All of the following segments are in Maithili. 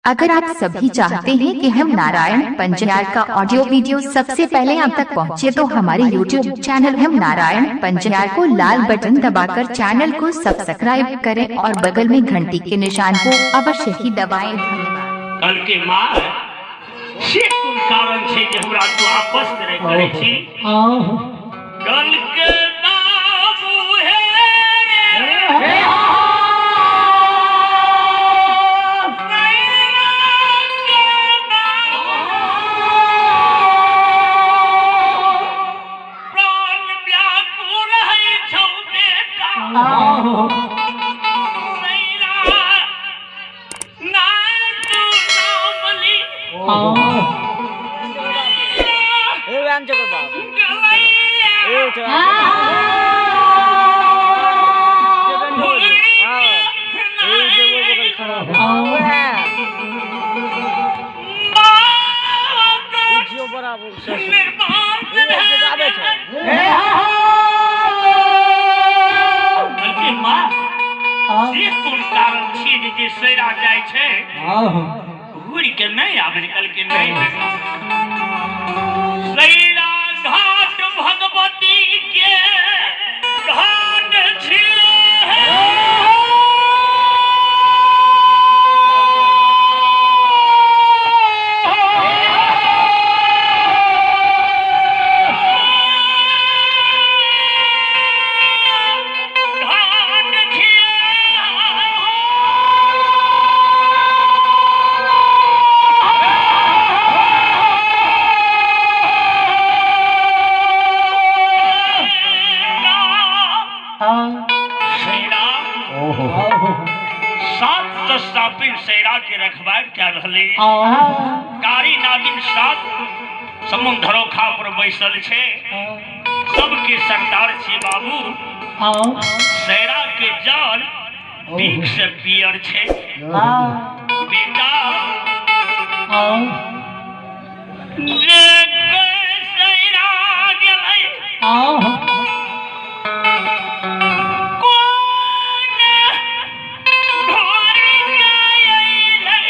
अगर आप सभी चाहते हैं कि हम नारायण पंजयार का ऑडियो वीडियो सबसे पहले आप तक पहुंचे तो हमारे YouTube channel हम नारायण पंजयार को लाल बटन दबाकर चैनल को सब्सक्राइब करें और बगल में घंटी के निशान को अवश्य ही दबाएं। धन्यवाद। कल के माँ से कोन कारण छै जे हमरा तू आपस करे करै छी? कल के बाबू हे रे प्राण व्याकुल है छौ बेटा सैरा ना तू नाम ली। कारण छियै जे सैरा जाइ छै घुरि के नहि आबै, कहलकै नहि सैरा घाट भगवती के घाट छियै। घाट छियै। सैरा 7 सापिन सैरा के रखबार क्या रहले। कारी नागिन 7 समुद्रोखा पर बैसल छै, सबके सरदार छी बाबू। सैरा के जल बीख से पियर छै बेटा। जे सैरा गेलै कोन घोड़ी अयलै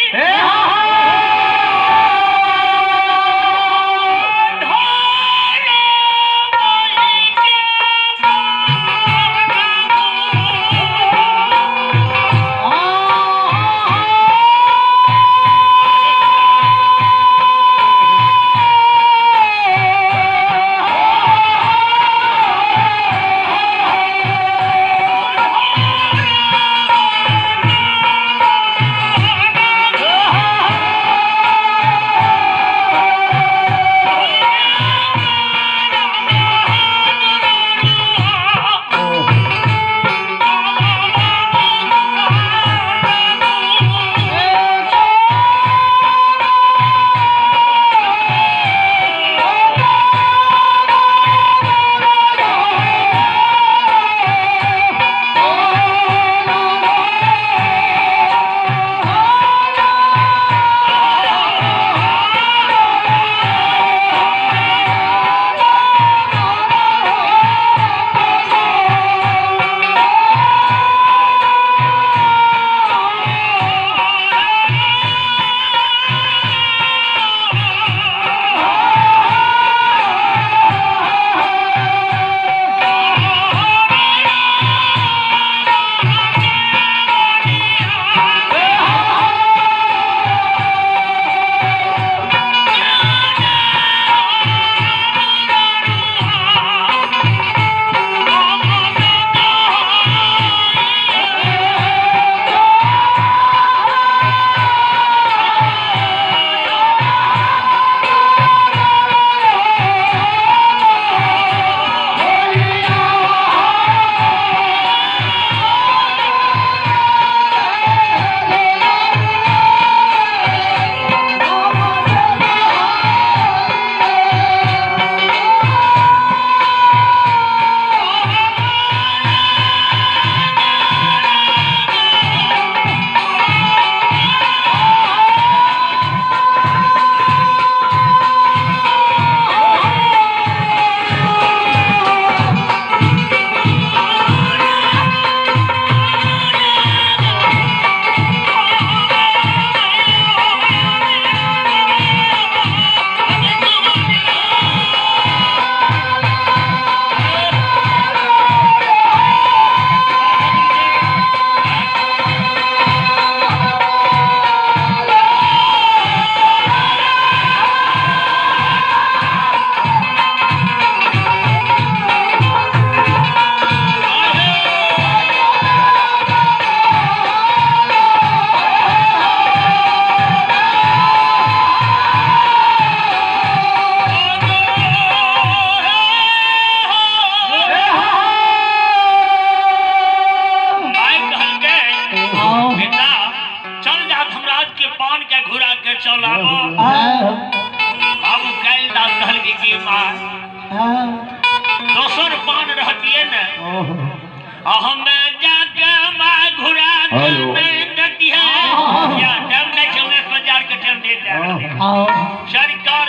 चल आबो। बाबू काल्हि दास कहलकै कि माँ दोसर पान रहतियै ने हमे जाके माँ घुरा के देतियै। या टाइम नहीं छै, 19 बाजार के टाइम दे दे सरकार।